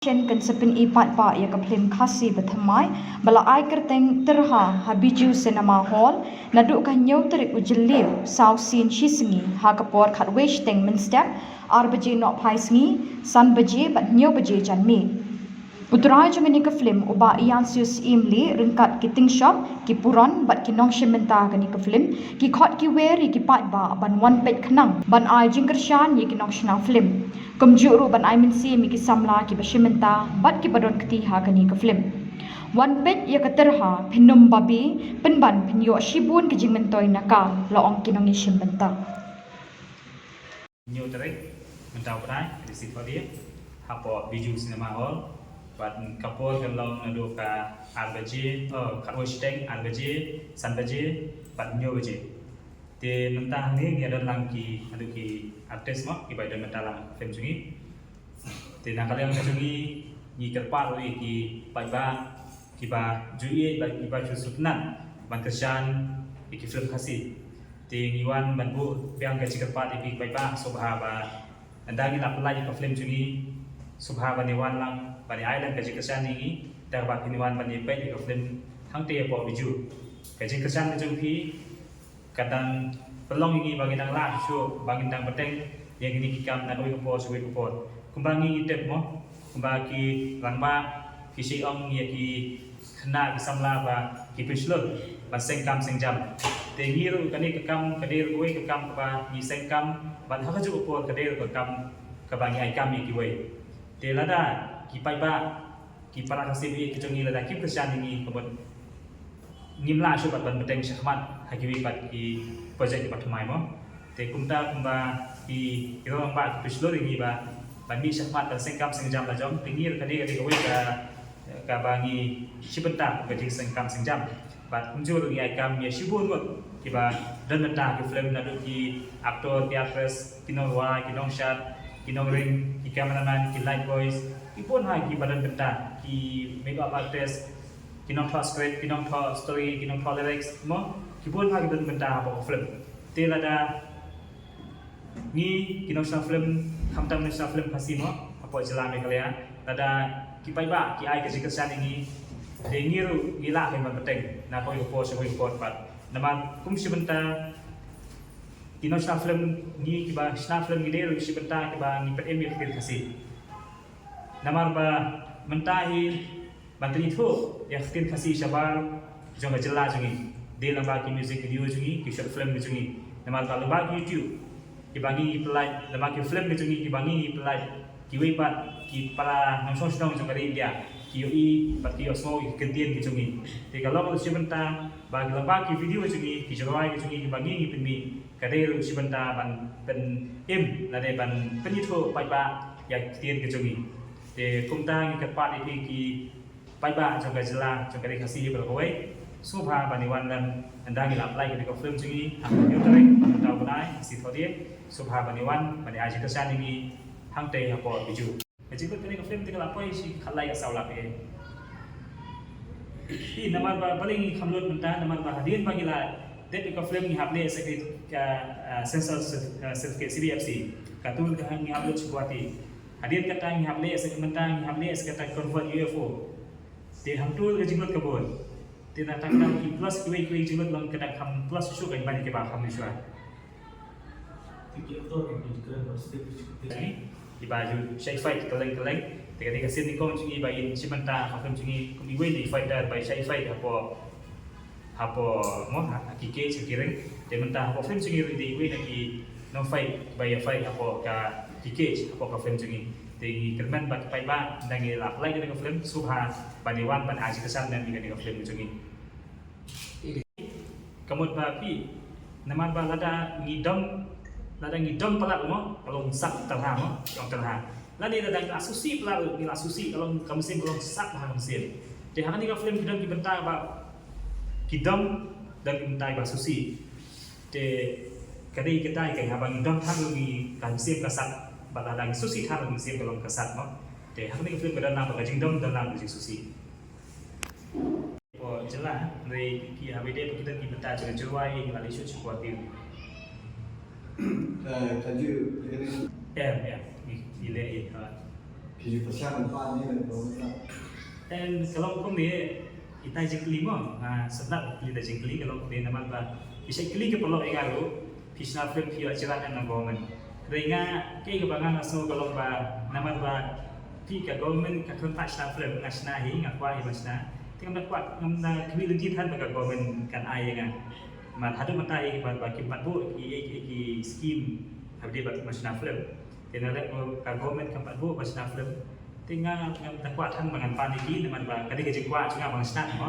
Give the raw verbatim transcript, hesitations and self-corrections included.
Shen kan sa pyni paidbah ïa ka phlim Khasi ba thymmai ba la ai kyrteng Tyrha ha Bijou Cinema Hall naduh ka hynñiew tarik u Jylliew saw sien shi sngi ha ka por khatwei shiteng mynstep, ar baje nohphai sngi, san baje bad hynñiew baje janmiet. U trai jong kane ka phlim u Bah Iansius Imli ryngkat ki tingshop, ki puron bad ki nongshim bynta kane ka phlim ki khot ki wer ïa ki paidbah ban wan peit khnang ban ai jingkyrshan ïa ki nongshna phlim. Kumjuh ruh ban ai mynsiem ïa ki samla kiba shim bynta bad kiba don kti ha kane ka phlim. Wan peit ïa ka Tyrha phin ym babe, pynban phin ïoh shibun ki jingmyntoi na ka, la ong ki nongïashim bynta. Hynñiew tarik, mynta u bnai, ka dei sngi Thohdieng, hapoh Bijou Cinema Hall. Bad ka por kan long naduh ka ar baje, oh, khatwei shiteng, ar baje, san baje bad hynñiew baje. Te mynta hangne ngi ïa don lang ki, haduh ki artist mo kiba ïa don mynta lang ha ka film jong ngi. Te na ka liang ka jong ngi, ngi kyrpad ruh ïa ki paidbah kiba ju ïeit bad kiba ju sngewtynnat ban kyrshan ïa ki film Khasi. Te ngi wan ban buh biang ka jingkyrpad ïa ki paidbah, sngewbha ba ynda ngi la pynlait ïa ka film jong ngi, sngewbha ban ïa wan lang ban ïa ai lang ka jingkyrshan ïa ngi da kaba phin wan ban ïa peit ïa ka film hangtei hapoh Bijou. Ka jingkyrshan ka jong phi ka dang pynlong ïa ngi ba ngin dang lah shuh, ba ngin dang bteng ïa kine ki kam na kawei ka por sha kawei ka por. Kumba ngi ngi tip mo, kumba ki rangbah ki shu ong ïa ki khynnah ki samla ba ki pynshlur ban seng kam seng jam. Te ngi ruh kane ka kam ka dei ruh kawei ka kam kaba ngi seng kam, bad ha kajuh ka por ka dei ruh ka kam kaba ngi ai kam ïa kiwei. Te lada ki paidbah, ki para Khasi ba ïeit ki jong ngi lada kim kyrshan ïa ngi, ka mut ngim lah shuh pat ban bteng shakhmat ha kiwei pat ki project kiba thymmai mo. Te kumta kumba ki, ki rangbah ki pynshlur ïa ngi ba ban mih shakhmat ban seng kam seng jam la jong, te ngi ruh ka dei, ka dei kawei ka, kaba ngi shim bynta ka jingseng kam seng jam. Bad kumjuh ruh ngi ai kam ïa shibun ngut kiba don bynta ha ki film, naduh ki actor, ki actress, ki nongrwai, ki nongshad, ki nongring, ki cameraman, ki light boys, ki bun ha kiba don bynta, ki makeup artist, ki nongthoh script, ki nongthoh story, ki nongthoh lyrics mo, ki bun ha kiba don bynta hapoh ka film. Te lada ngi ki nongshna film, khamtam nongshna film Khasi mo hapoh jylla Meghalaya, lada ki paidbah ki ai ka jingkyrshan ïa ngi, te ngi ruh ngi lah ban bteng na kawei ka por sha kawei ka por pat. Namar kum shi bynta ki nongshna film, ngi kiba shna film ngi dei ruh shi bynta kiba ngi pynim ïa ka ktien Khasi. Namar ba mynta hi ban pynithuh ïa ka ktien Khasi shabar jong ka jylla jong ngi dei lyngba ki music video jong ngi, ki short film jong ngi. Namar ba lyngba ki YouTube kiba ngi ngi pynlait, lyngba ki film jong ngi kiba ngi ngi pynlait, kiwei pat ki para nongshong shnong jong ka ri India ki ïohi bad ki ïohsngew ïa ki kyntien ki jong ngi. Te ka long ruh shi bynta ba lyngba ki video jong ngi, ki jingrwai ki jong ngi kiba ngi ngi pynmih, ka dei ruh shi bynta ban pynim lane ban pynithuh paidbah ïa ki ktien ki jong ngi. Te kumta ngi kyrpad ïa phi ki paidbah jong ka jylla, jong ka ri Khasi baroh kawei, sngewbha ban ïa wan lem ynda ngi la pynlait ïa ka film jong ngi ha ka hynñiew tarik mynta u bnai, Khasi Thohdieng, sngewbha ban ïa wan ban ïa ai jingkyrshan ïa ngi hangtei hapoh Bijou. Ka jingkut kane ka film te ka la poi shi khatlai ka saw lak eh. Phi, namar ba balei ngi kham lut mynta, namar ba hadien ba ngi la dep ïa ka film ngi hap leh sa ka, ah, censor cer-, ah, certificate, C B F C. Ka tool ka ngi hap lut sha Guwahati. Hadien kata ngi hap leh sa ka, mynta ngi hap leh sa kata convert U F O. Te hangto ka jinglut ka bun. Te na kata ka daw ki plus kiwei kiwei jinglut long ka dang kham plus shuh ka ban kiba kham shuh. Ki actor ki kren ba script ki Kiba ju shait fight kylleng kylleng. Te ka dei ka scene nyngkong jong ngi ba in shim bynta ha film jong ngi kum iwei na i fighter ba i shait fight hapoh, hapoh mo, ha, ha ki cage, ha ki ring. Te mynta hapoh film jong ngi ruh i dei iwei na ki nong fight ba i fight hapoh ka, ki cage hapoh ka film jong ngi. Te ngi kyrmen ba ki paidbah ynda ngi la pynlait kane ka film, sngewbha ban ïa wan ban ai jingkyrshan lem ïa kane ka film jong ngi. Ka mut ba phi, namar ba lada ngi dom, lada ngi dom palat mo, ka long sat tyrha mo, ka long tyrha. Lane lada ngi la sngewsih palat, ngi la sngewsih, ka long, ka mynsiem ka long sat bha ka mynsiem. Te ha kane ka film ki don ki bynta ba ki dom, don ki bynta ba sngewsih. Te ka dei kata ka, haba ngi dom than ruh ngi, ka mynsiem ka sat, bad lada ngi sngewsih than ruh ka mynsiem ka long ka sat mo. Te ha kane ka film ka don lang ba ka jingdom, don lang ba ka jingsngewsih. Hapoh jylla, hynrei ki haba ïadei bad kita ki bynta jong ka jingrwai, ngi la leit shuh sha Guwahati. Eh, ka ju, em, em, ngi, ngi leh ïa ka. Phi ju pyrshang ban pan ïa ka government. Em, ka long kumne, ita jingkylli mo, ah, sngewbha kylli ita jingkylli, ka long kumne namar ba phi shait kylli ka paralok ïa nga ruh, phi shna film phi ïoh jingïarap na government. Hynrei nga, kaei kaba nga sngew ka long ba namar ba phi ka government ka kren pat shna film, nga shna hi, nga kwah hi ban shna. Te ngam da kwah, ngam da khmih lynti than ba ka government kan ai ïa nga. Namar haduh mynta hi ba, ba kim pat buh ki, ki, ki scheme ha ba dei ba phi ban shna film. Te nga leh ba ka government kam pat buh ban shna film. Te nga, ngam da kwah than ba ngan pan ïa ki namar ba ka dei ka jingkwah jong nga ban shna mo.